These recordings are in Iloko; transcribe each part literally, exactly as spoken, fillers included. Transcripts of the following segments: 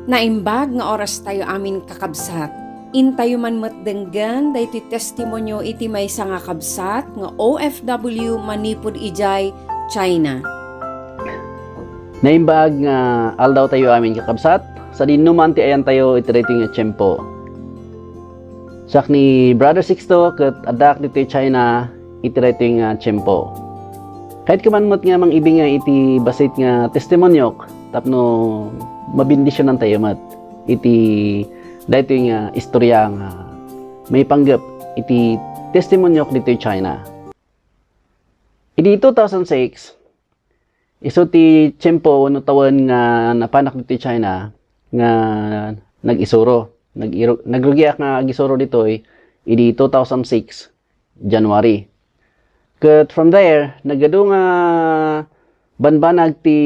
Naimbag nga oras tayo amin, kakabsat. Intayo man met denggen daytoy testimonio iti maysa nga kabsat nga O F W manipud idiay China. Naimbag nga aldaw tayo amin, kakabsat. Sadino man ti ayan tayo iti daytoy nga tiempo. Siak ni Brother Sixto ket addaak ditoy China iti daytoy nga tiempo. Kayatko man met nga mangibinga iti bassit nga testimoniok tapno mabendisionan tayo met iti daytoy nga istorya nga maipanggep iti testimoniok ditoy China. Idi two thousand six, isu ti tiempo wenno tawen nga napanak ditoy China nga nag-isuro. Nag-iru-, nagrugiak nga agisuro ditoy idi two thousand six, January. Ket from there, nagadu nga banbanag ti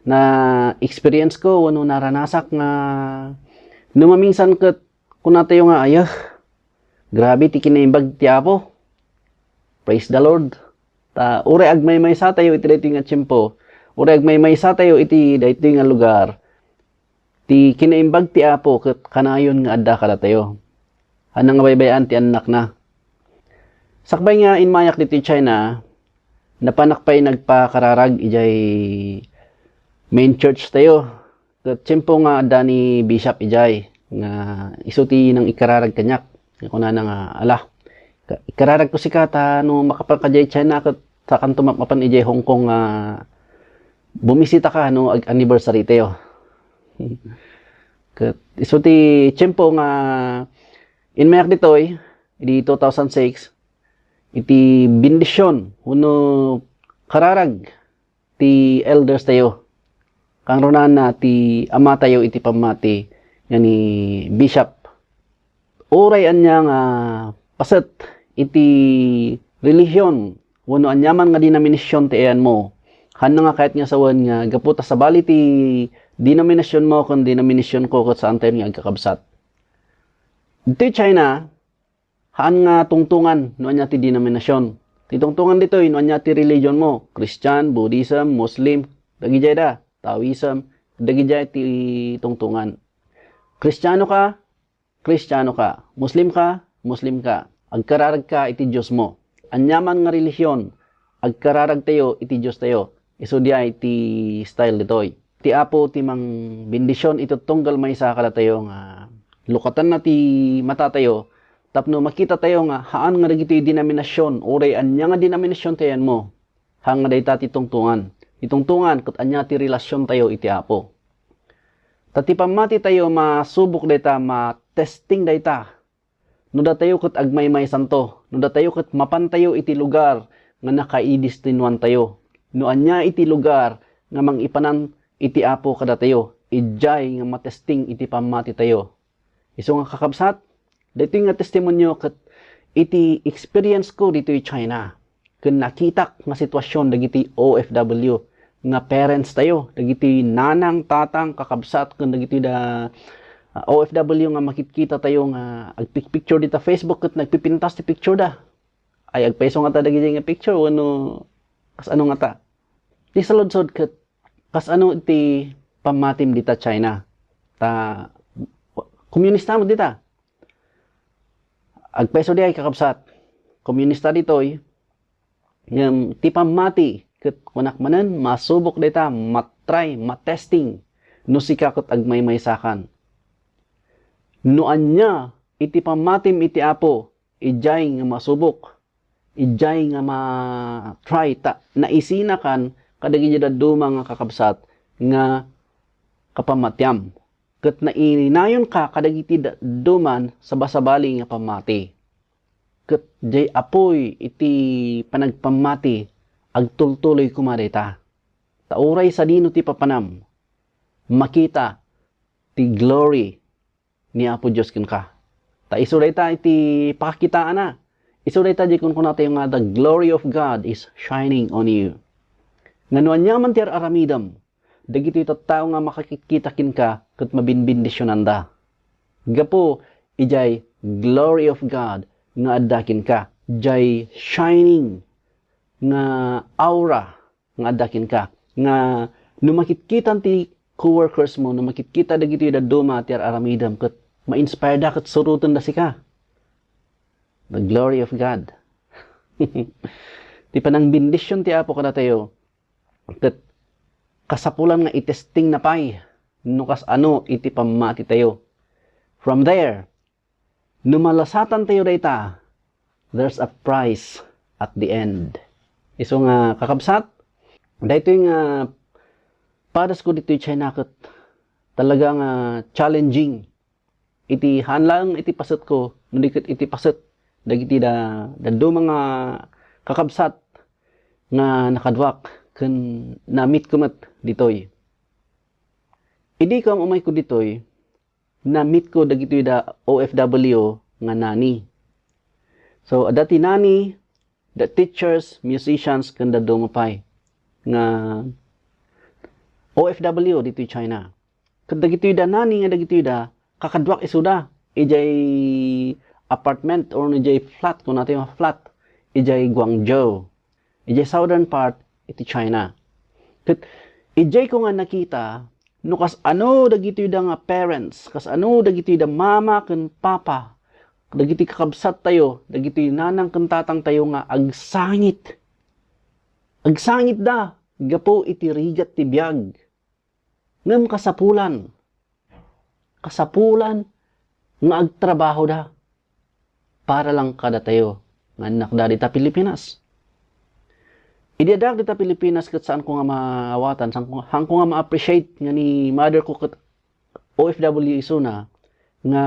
na-experience ko wenno naranasak nga no mamingsan ket kunatayo nga, "Ayeh, grabe ti kinaimbag ti Apo." Praise the Lord. Ta uray agmaymaysa tayo iti daytoy nga tiempo, uray agmaymaysa tayo iti daytoy nga lugar, ti kinaimbag ti Apo ket kanayon nga adda kadatayo. Haan nga baybay-an ti annakna. Sakbay nga immayak ditoy China, napanak pay nagpakararag idiay main church tayo. Ket tiempo nga adda ni Bishop idiay, nga isu ti nangikararag kaniak. Nga kunana nga, "Ala, ka-, ikararagko sika ta no makapanka idiay China ket sakanto mapmapan idiay Hong Kong nga bumisitaka no ag-anniversary tayo." Ket isu ti tiempo nga immayak ditoy, idi two thousand six, iti bendision wenno kararag ti elders tayo. Kangrunana ti ama tayo iti pammati nga ni Bishop. Uray ania nga paset iti relihion wenno aniaman nga denominasyon ti ayanmo, haanna nga kayat nga sawen nga gapu ta sabali ti denominasyonmo ken denominasyonko ket saantayon nga agkakabsat. Ditoy China, haan nga tungtongan no ania ti denominasyon. Ti tungtongan ditoy no ania ti religionmo, Christian, Buddhism, Muslim, dagidiay da, Taoism, dagidiay ti tungtongan. Kristiano ka, Kristiano ka. Muslim ka, Muslim ka. Agkararag ka iti Diosmo. Aniaman nga relihion, agkararag tayo iti Dios tayo. Isu diay ti style ditoy. Ti Apo ti mangbendision iti tunggal maysa kadatayo nga lukatanna ti matatayo tapno makita tayo nga haan nga dagitoy denominasyon, uray ania nga denominasyon ti ayanmo, haan nga dayta ti tungtongan. Ti tungtongan ket ania ti relasion tayo iti Apo. Ta ti pammati tayo, masubok dayta, matesting dayta. No datayo ket agmaymaysanto, no datayo ket mapantayo iti lugar nga nakaidestinuantayo, no ania iti lugar nga mangipanan iti Apo kadatayo, idiay nga matesting iti pammatitayo. Isu nga kakabsat, daytoy nga testimonio ket iti experience ko ditoy China. Ken nakitak nga sitwasyon dagiti O F W nga parents tayo, dagiti nanang, tatang, kakabsat, ken dagiti da, ah, O F W nga makitkita tayo nga agpicpicture dita Facebook ket nagpipintas ti picture da. Ay, agpayso ngata dagiti nga picture wenno kas ano ngata? Ti saludsod ket kas ano ti pammatim dita China? Ta komunista met dita. Agpayso diay, kakabsat. Komunista ditoy. Ngem ti pammati ket kunak manen, masubok dayta, matry, matesting no sika ket agmaymaysakan. No ania iti pammatim iti Apo, idiay nga masubok, idiay nga ma-try ta naisinakan kadagiti dadduma nga kakabsat nga kapammatiam. Ket nainayonka kadagiti dadduma sabasabali nga pammati. Ket diay apuy iti panagpammati, agtultuloy koma dayta. Ta uray sadino ti papanam, makita ti glory ni Apo Dios kenka. Ta isu dayta iti pakakitaanna. Isu dayta diay kunkunatayo nga, "The glory of God is shining on you." Nga no aniaman ti ar-aramidem, dagitoy tattao nga makakitkita kenka ket mabinbendisionanda. Gapu idiay glory of God nga adda kenka, diay shining nga aura nga adda kenka, nga no makitkitan ti co-workers mo, no makitkita dagitoy dadduma ti ar-aramidem, ket ma-inspire da ket surotenda sika. The glory of God. Ti panangbendisyon ti Apo kadatayo, ket kasapulan nga itestingna pay no kas-ano iti pammatitayo. From there, no malasatantayo dayta, there's a prize at the end. Isu nga, kakabsat, daytoy nga padasko ditoy China ket talaga nga challenging. Iti haan laeng iti pasetko, no di ket iti paset dagiti da-, dadduma nga kakabsat nga nakaduak ken na-meet ko met ditoy. Idi ko am-, umayko ditoy, na-meet ko dagitoy da O F W nga nanny. So, adda ti nanny, da teachers, musicians, ken dadduma pay nga O F W ditoy China. Ket dagitoy da nanny nga dagitoy da, kakaduak isuda, idiay apartment or idiay flat, kunatayo nga flat, idiay Guangzhou, idiay southern part iti China. Ket idiay ko nga nakita, no kas-ano dagitoy da nga parents, kas-ano dagitoy da mama ken papa, dagiti kakabsattayo, dagitoy nanang ken tatangtayo nga agsangit. Agsangitda gapu iti rigat ti biag. Ngem kasapulan, kasapulan nga agtrabahoda para lang kadatayo nga annakda dita Pilipinas. Idi addaak dita Pilipinas ket saanko nga maawatan, saanko, saanko nga ma-appreciate nga ni mother ko ket O F W isuna nga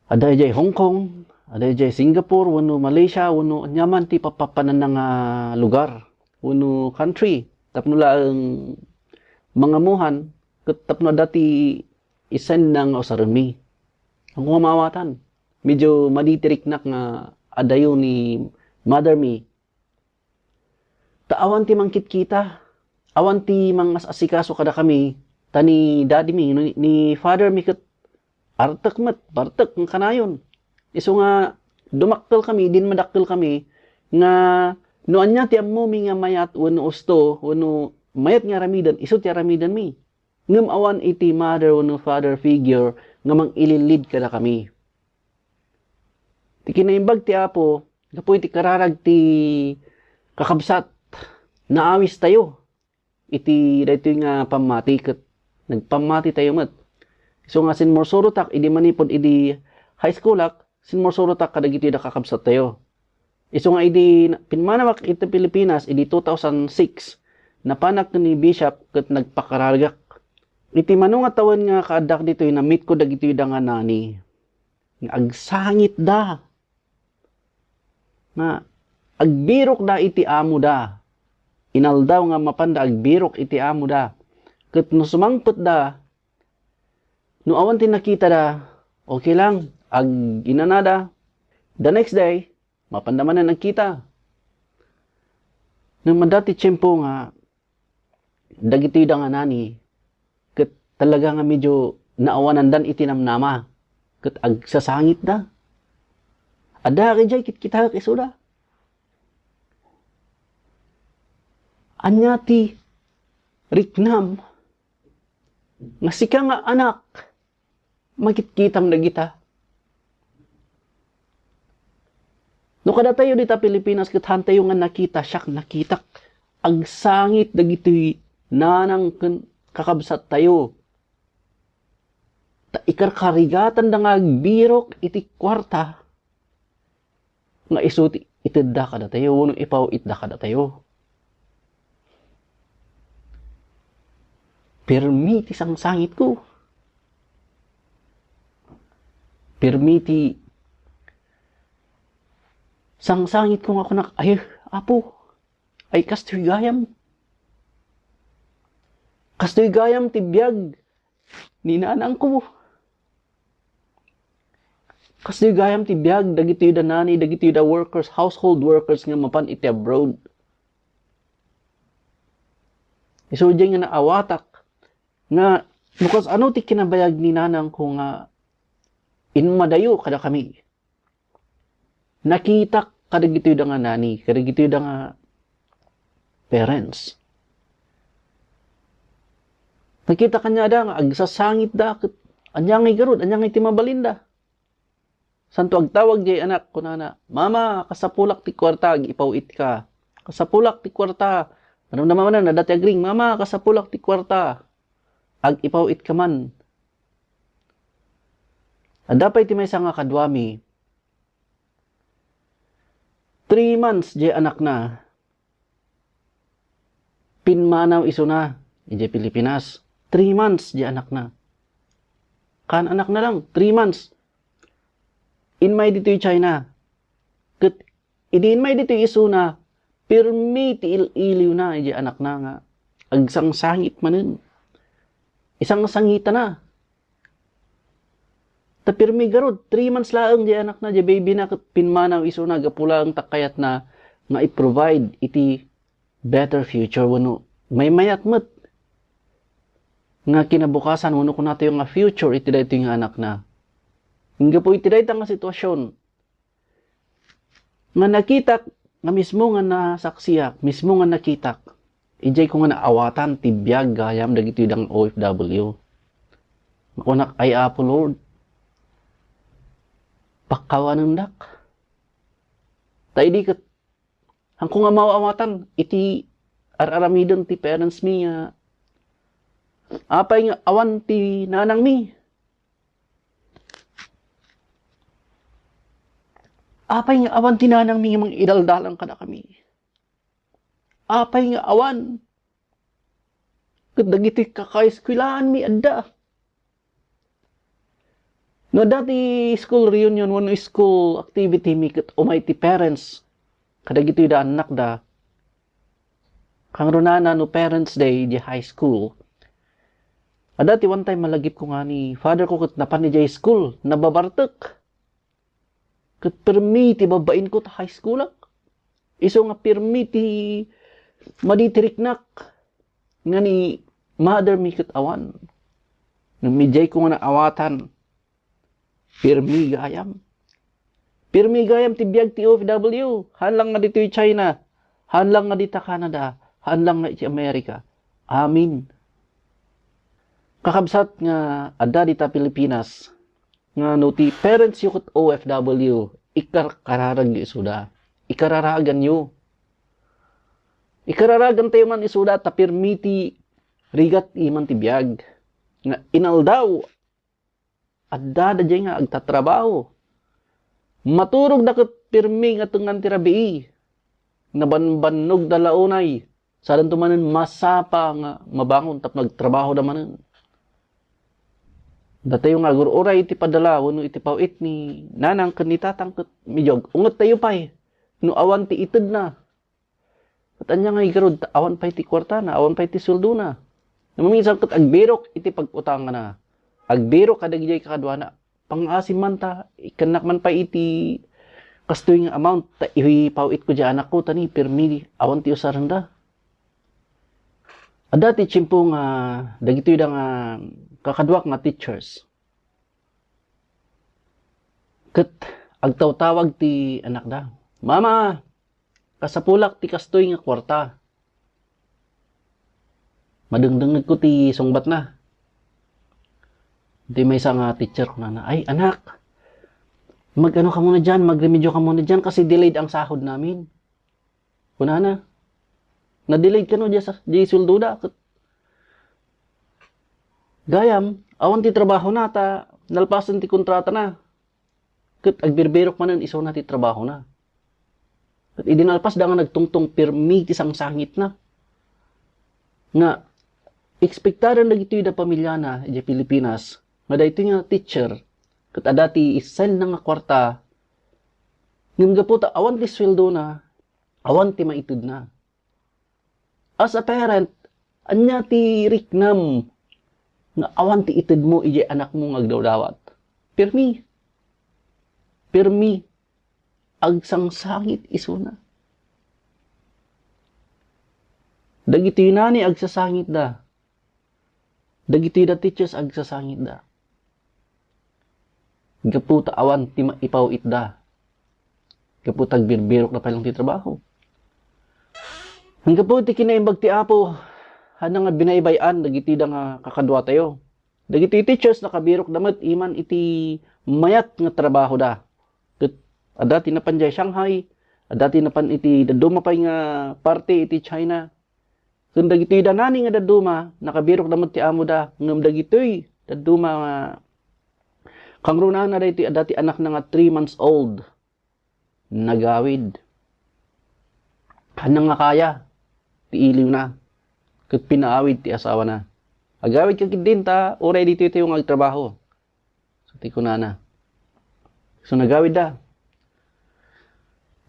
adda idiay Hong Kong, adda idiay Singapore, wenno Malaysia, wenno ania man ti papapananna nga lugar, wenno country. Tapno laeng mangamuhan, ket tapno adda ti isendna nga usarenmi. Saanko nga maawatan. Medyo madi ti riknak nga adayo ni mother mi. Ta awan ti mangkitkita, awan ti mangas-asikaso kadakami, ta ni daddy mi, ni, ni father mi ket artek met, bartek nga kanayon. Isu nga dumakkel kami, din madakkel kami, nga no ania ti ammomi nga mayat wenno usto, wenno mayat nga aramiden, isu ti aramidenmi. Ngem awan iti mother wenno father figure nga mangililid kadakami. Ti kinaimbag ti Apo, gapu iti kararag ti kakabsat, naawistayo iti daytoy nga pammati ket nagpammatitayo met. Isu nga sinmursurotak idi manipud idi high schoolak, sinmursurotak kadagitoy da kakabsattayo. Isu nga idi na-, pimmanawak iti Pilipinas idi two thousand six, napanak ni Bishop ket nagpakararagak. Iti mano nga tawen nga kaaddak ditoy, na-meet ko dagitoy da nga nanny. Nga agsangitda. Nga agbirokda iti amoda. Inaldaw nga mapanda agbirok iti amoda. Ket no sumangpetda, no awan ti nakitada, okay lang, ag-inanada. The next day, mapanda manen agkita. Ngem adda ti tiempo nga dagitoy da nga nanny, ket talaga nga medyo naawanandan iti namnama, ket agsasangitda. Adda idiay kitkitaek isuda. Ania ti riknam nga sika nga anak, makitkitam dagita? No kadatayo dita Pilipinas ket haantayo nga nakita, siak nakitak. Agsangit dagitoy nanang ken kakabsattayo. Ta ikarkarigatanda nga agbirok iti kuarta nga isu ti itedda kadatayo wenno ipaw-itda kadatayo. Pirmi ti sangsangitko. Pirmi ti sangsangitko nga kunak, "Ay, Apo, ay kastoy gayam. Kastoy gayam ti biag ni nanangko. Kastoy gayam ti biag dagitoy da nanny, dagitoy da workers, household workers nga mapan iti abroad." Isu diay nga naawatak nga no kas-ano ti kinabayag ni nanangko nga immadayo kadakami. Nakitak kadagitoy da nga nanny, kadagitoy da nga parents. Nakita kaniada nga agsasangitda, ket ania ngay garud, ania ngay ti mabalinda? Santo agtawag jay anak, kunana, "Mama, kasapulak ti kuarta, ag-ipaw-itka. Kasapulak ti kuarta." Ano naman, adda ti agring, "Mama, kasapulak ti kuarta, ag-ipaw-itka man." Adda pay ti maysa nga kaduami. Three months jay anakna. Pimmanaw isuna idiay Pilipinas. Three months jay anakna. Kaan anakna lang, three months. Immay ditoy China. Ket idi immay ditoy isuna, pirmi ti il-iliwna idiay anakna nga agsangsangit manen. Isangsangitana. Ta pirmi garud, three months laeng jay anakna, jay babyna, ket pimmanaw isuna gapu laeng ta kayatna nga i-provide iti better future wenno maymayat met nga kinabukasan wenno kunatayo nga future iti daytoy nga anakna. Ngem gapu iti dayta nga sitwasyon, nga nakitak, nga mismo nga nasaksiak, mismo nga nakitak, idiay ko nga naawatan ti biag gayam dagitoy dang O F W. Nakunak, "Ay, Apo Lord, pakkawanendak." Ta idi ket, hanko nga maawatan iti ar-aramiden ti parents mi nga, apay nga awan ti nanang mi? Apay nga awan ti nanang mi nga mangidaldalan kadakami? Apay nga awan? Ket dagiti kakaeskuelaan mi adda. No adda ti school reunion wenno school activity mi ket umay ti parents kadagitoy da annakda, kangrunana no Parents' Day di high school, adda ti one time malagipko nga ni father ko ket napan idiay school, nababartek. Ket pirmi ti babainko ta high schoolak. Isu nga pirmi ti madi ti riknak nga ni mother mi ket awan. Ngem idiay ko nga naawatan, pirmi gayam. Pirmi gayam ti biag ti O F W. Haan lang nga ditoy China, haan lang nga dita Canada, haan lang nga iti America. Amin. Kakabsat nga adda dita Pilipinas, nga no ti parents yo ket O F W, ikarkararagyo isuda. Ikararaganyo. Ikararagantayo man isuda ta pirmi ti rigat iman ti biag. Nga inaldaw, adda daydiay nga agtatrabaho. Maturogda ket pirmi nga tengngan ti rabii. Nabanbannogda la unay. Sadanto manen masapa nga mabangon tapno agtrabahoda manen. Datayo nga agur-uray iti padala wenno iti paw-it ni nanang ken ni tatang ket medyo ag-ungettayo pay no awan ti itedna. Ket ania nga igarud ta awan pay ti kuartana, awan pay ti sueldona. Maminsan ket agbirok iti pag-utangna. Agbirok kadagiti kakaduana. Pangngaasim man ta, ikkannak man pay iti kastoy nga amount ta ipaw-itko diay anakko, ta ni pirmi awan ti usarenda. Adda ti tiempo nga dagitoy da nga kakaduak nga teachers. Ket agtawtawag ti anakda, "Mama, kasapulak ti kastoy nga kuarta." Madengdengngegko ti sungbatna. Ti maysa nga teacher kunana, "Ay, anak, mag-ano ka muna diyan, magremedyo ka muna diyan kasi delayed ang sahod namin." Kunana, "Na-delayed kano diay sa, diay sueldoda, ket gayam, awan ti trabahona ta nalpasen ti kontratana." Ket agbirbirok manen isuna ti trabahona. Ket idi nalpasda nga nagtungtong, pirmi ti sangsangitna. Nga, ekspektaran dagitoy da pamiliana idiay Pilipinas nga daytoy nga teacher, ket adda ti isendna nga kuarta, ngem gapu ta awan ti sueldona, awan ti maitedna. As a parent, ania ti riknam nga awan ti itedmo idiay anakmo nga agdawdawat? Pirmi. Pirmi. Agsangsangit isuna. Dagitoy nani agsasangitda. Dagitoy da teachers agsasangitda. Gapu ta awan ti maipaw-itda. Gapu ta agbirbirokda pay lang ti trabaho. Gapu ti kinaimbag ti Apo, Ania nga binaybay-an dagiti da nga kakaduatayo. Dagiti teachers, nakabirokda met iman iti mayat nga trabahoda. Ket adda ti napan idiay Shanghai, adda ti napan iti dadduma pay nga parte iti China. Ken dagitoy da nani nga dadduma, nakabirokda met ti amoda, ngem dagitoy dadduma nga kangrunana daytoy adda ti anakna nga three months old. Nagawid. Ania nga kaya ti iliwna, ket pinaawid ti asawana. Agawidka ketdin ta uray ditoytayo nga agtrabaho. So, ti kunana. So, nagawidda.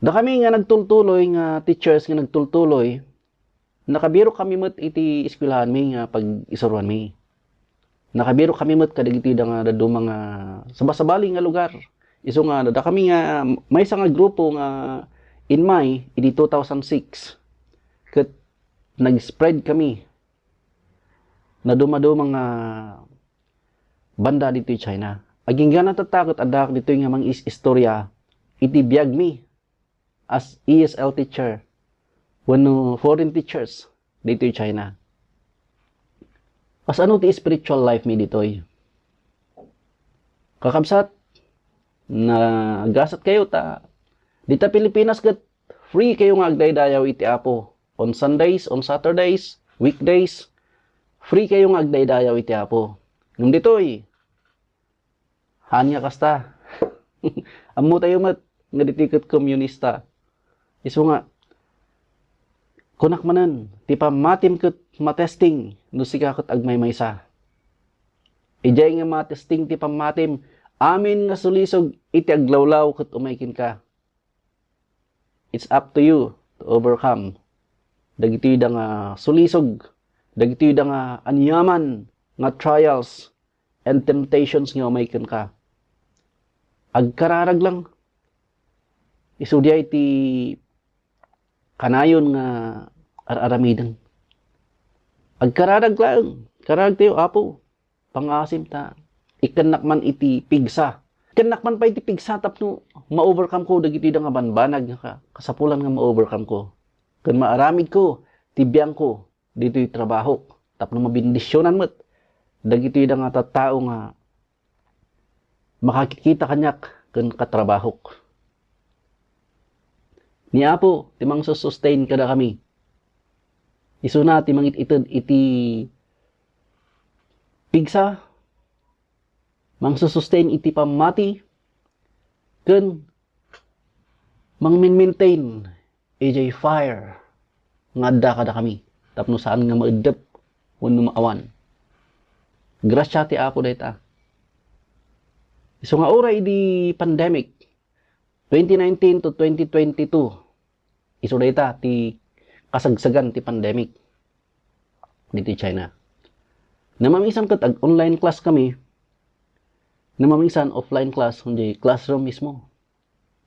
Dakami nga nagtultuloy, nga teachers nga nagtultuloy, nakabirok kami met iti eskwelahanmi nga pag-isuroanmi. Nakabirok kami met kadagitoy da nga dadduma nga sabasabali nga lugar. Isu nga dakami nga maysa nga grupo nga inmay idi two thousand six, ket nag-spread kami. Nadumaduma nga banda ditoy China. Agingga tatta ket addaak ditoy nga mangis-istorya iti biagmi as E S L teacher wenno foreign teachers ditoy China. Kasano ti spiritual life mi ditoy? Kakabsat, nagasat kayo ta dita Pilipinas ket free kayo nga agdaydayaw iti Apo. On Sundays, on Saturdays, weekdays, free kayo nga agdaydayaw iti Apo. Ngem ditoy, haan nga kasta. Ammo tayo met nga ditoy ket komunista. Isu nga, kunak manen, ti pammatim ket matesting no sika ket agmaymaysa. Idiay nga matesting ti pammatim, amin nga sulisog iti aglawlaw ket umay kenka. It's up to you to overcome dagitoy da nga sulisog, dagitoy da nga aniaman nga trials and temptations nga umay kenka. Agkararag lang. Isu diay ti kanayon nga ar-aramiden. Agkararag lang. Kararag tayo, Apo. Pangaasim ta. Ikkannak man iti pigsa. Ikkannak man pay iti pigsa tapno ma-overcome ko dagiti da nga banbanag nga ka-, kasapulan nga ma-overcome ko. Ken maaramid ko ti biangko ditoy trabahok tapno mabendisionan met dagitoy da nga tattao nga makakikita kaniak ken katrabahok. Ni Apo ti mangsusustain kadakami. Isuna ti mangit-ited iti pigsa, mangsusustain iti pammati, ken mangminmintain idiay fire nga adda kadakami tapno saan nga maeddep wenno maawan. Grasya ti Apo dayta. Isu nga uray idi pandemic, twenty nineteen to twenty twenty-two, isu dayta ti kasagsagan ti pandemic ditoy China. Namamisan ket ag-online class kami, namamisan offline class, kundi classroom mismo.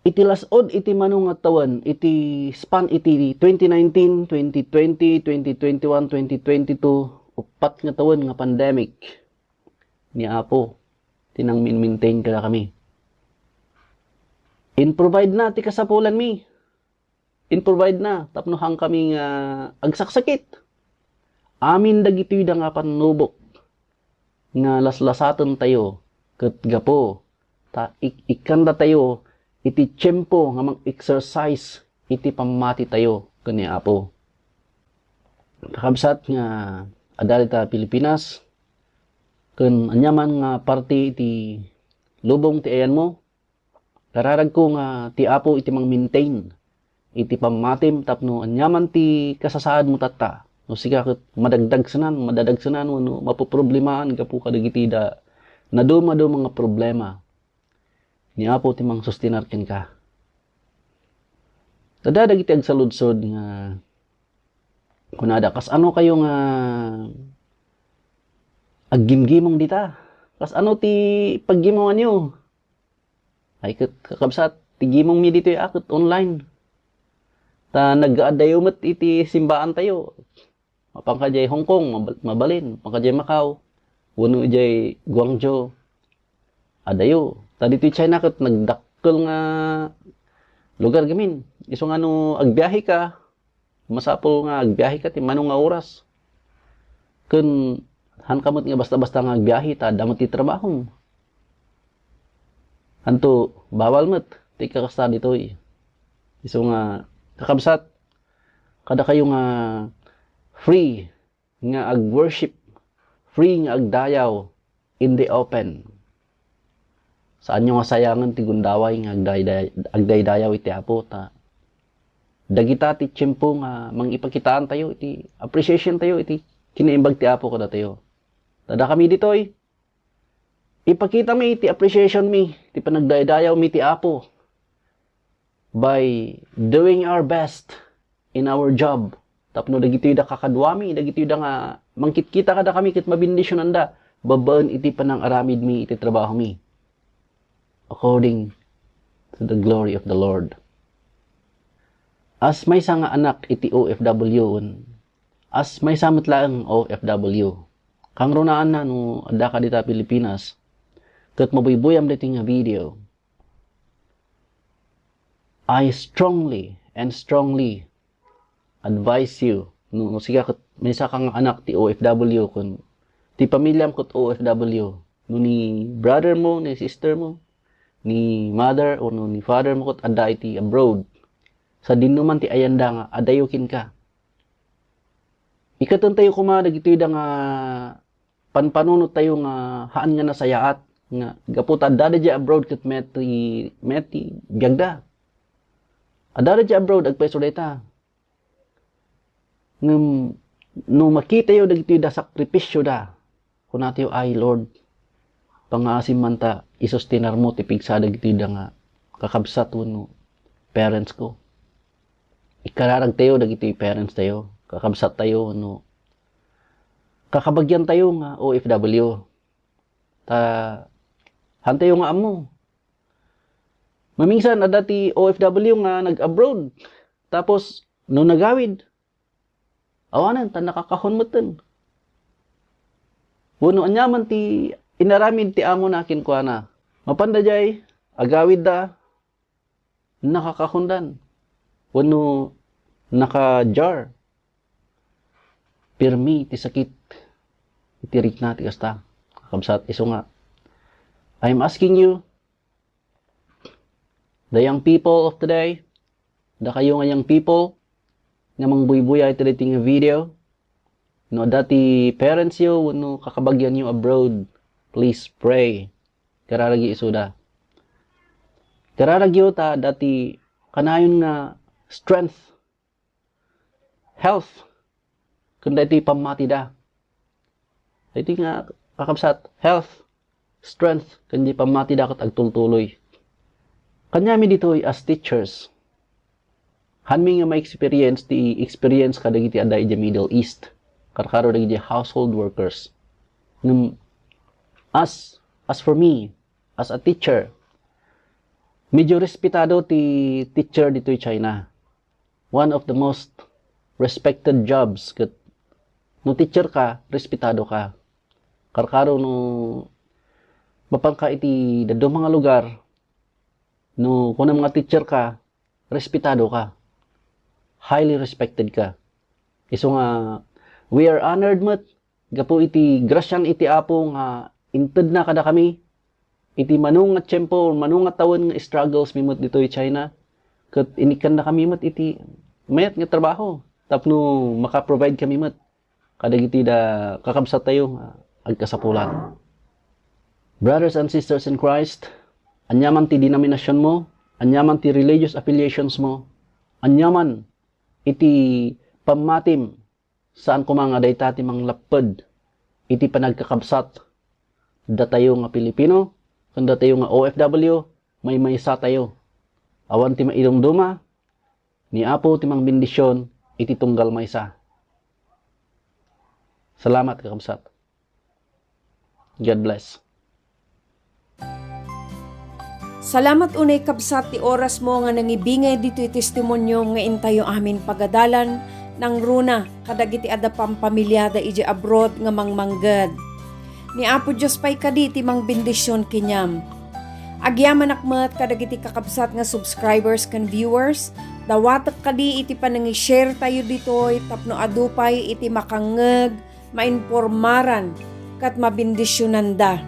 Iti las-ud iti mano nga tawen, iti span iti twenty nineteen, twenty twenty, twenty twenty-one, twenty twenty-two, uppat nga tawen nga pandemic ni Apo ti nangminmintain kadakami. In-provide na ti kasapulanmi. In-provide na tapno haankami nga agsaksakit. Amin dagitoy da nga pannubok nga laslasatentayo ket gapu ta ik-, ikkandatayo iti tiempo nga mang-exercise iti pammatitayo ken ni Apo. Kakabsat nga adda dita Pilipinas ken aniaman nga parte iti lubong ti ayanmo, kararagko nga ti Apo iti mangmintain iti pammatim tapno aniaman ti kasasaadmo tatta. No sika ket madagdagsenan, madadagsenan wenno mapoproblemaen gapu kadagiti da nadumaduma nga problema, ni Apo ti mangsustenar kenka. Adda dagiti agsaludsod nga kunada, "Kasano kayo nga aggimgimong dita? Kasano ti paggimonganyo?" Ay, ket, kakabsat, ti gimongmi ditoy a ket online. Ta naggaaddayo met iti simbaantayo. Mapan ka diay Hong Kong, mabal-, mabalin. Mapan ka diay Macau, wenno idiay Guangzhou, adayo. Ta ditoy China ket nagdakkel nga lugar gamin. Isu nga no agbiahe ka, masapul nga agbiahe ka ti mano nga oras. Ken haanka met nga basta-basta nga agbiahe ta adda met ti trabahom. Anto, bawal met ti kakasta ditoy. Isu nga, kakabsat, kadakayo nga free nga ag-worship, free nga agdayaw in the open. Saanyo nga sayangen ti gundaway nga agdayday-, agdaydayaw iti Apo, ta dagita ti tiempo nga mangipakitaan tayo iti appreciation tayo iti kinaimbag ti Apo kadatayo. Ta dakami ditoy, ipakitami ti appreciation mi, ti panagdaydayawmi ti Apo by doing our best in our job. Tapno dagitoy da kakaduami, dagitoy da nga mangkitkita kadakami ket mabendisionanda babaen iti panangaramidmi iti trabahomi. According to the glory of the Lord. As maysa nga anak iti O F W, as maysa met laeng O F W. Kangrunaanna no adda ka dita Pilipinas, ket mabuybuyam ditoy nga video, I strongly and strongly advise you, no, no sika ket maysa ka nga anak ti O F W, kun ti pamilyam ket O F W, no ni brother mo, ni sister mo, ni mother, o no ni father mo ket adda iti abroad, sadino man ti ayanda nga adayo kenka. Ikkaten tayo koma dagitoy da nga panpanunot tayo nga haan nga nasayaat, nga gapu ta adda da diay abroad ket met ti, met ti biagda. Adda da diay abroad, agpayso dayta. Ngem no makitayo dagitoy da sakripisio da, kunatayo, "Ay, Lord, pangngaasim man ta isustinar mo ti pigsa dagitoy da nga kakabsat wenno parents ko." Ikkararag tayo dagitoy parents tayo, kakabsat tayo, wenno kakabagian tayo nga O F W. Ta, haantayo nga ammo. Mamingsan, adda ti O F W nga nag-abroad. Tapos, no nagawid, awanen, ta nakakahon metten. Wenno aniaman ti inaramid ti amona kenkuana. Mapanda diay, agawidda, nakakahondan. Wenno nakajar. Pirmi ti sakit iti rikna ti kasta. Kakabsat, isu nga, I'm asking you, the young people of today, dakayo nga young people nga mangbuybuya iti daytoy nga video, no adda ti parents yo wenno kakabagian yo abroad, please pray. Kararagi isuda. Kararagyo ta adda ti kanayon nga strength, health, ken daytoy pammatida. Daytoy nga, kakabsat, health, strength, ken di pammatida ket agtultuloy. Kaniami ditoy as teachers, haanmi nga ma-experience ti experience kadagiti adda idiay Middle East, karkaro dagiti household workers. Ngem as, as for me, as a teacher, medyo respetado ti teacher ditoy China. One of the most respected jobs ket no teacher ka, respetado ka. Karkaro no mapanka iti dadduma nga lugar, no kunam nga teacher ka, respetado ka. Highly respected ka. Isu nga, we are honored met gapu iti grasyan iti Apo nga intedna kadakami iti mano nga tiempo, mano nga tawen nga struggles mi met ditoy China, ket inikkannakami met iti mayat nga trabaho tapno maka-provide kami met kadagiti da kakabsattayo nga agkasapulan. Brothers and sisters in Christ, aniaman ti denominationmo, aniaman ti religious affiliationsmo, aniaman iti pammatim, saan koma nga dayta ti manglapped iti panagkakabsat datayo nga Pilipino ken datayo nga O F W, maymaysatayo. Awan ti maidumduma, ni Apo ti mangbendision iti tunggal maysa. Salamat, kakabsat. God bless. Salamat unay, kabsat, ti orasmo nga nangibingay ditoy testimonio nga intayo amin pagadalan, nangruna kadagiti adda pampamiliada idiay abroad nga mangmangged. Ni Apo Dios pay kadi ti mangbendision kaniam. Agyamanak met kadagiti kakabsat nga subscribers ken viewers, dawatek kadi iti panangi-share tayo ditoy tapno adu pay iti makangngeg mainpormaran ket mabendisionanda.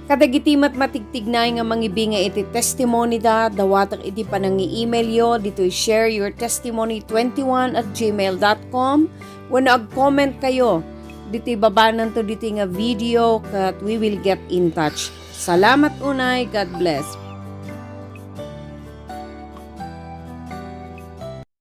Kadagiti met matigtignay nga mangibinga iti testimony da, dawatek iti panangi-emailyo ditoy share your testimony twenty-one at gmail dot com wenno ag-comment kayo ditoy babananto ditoy nga video ket we will get in touch. Salamat unay. God bless.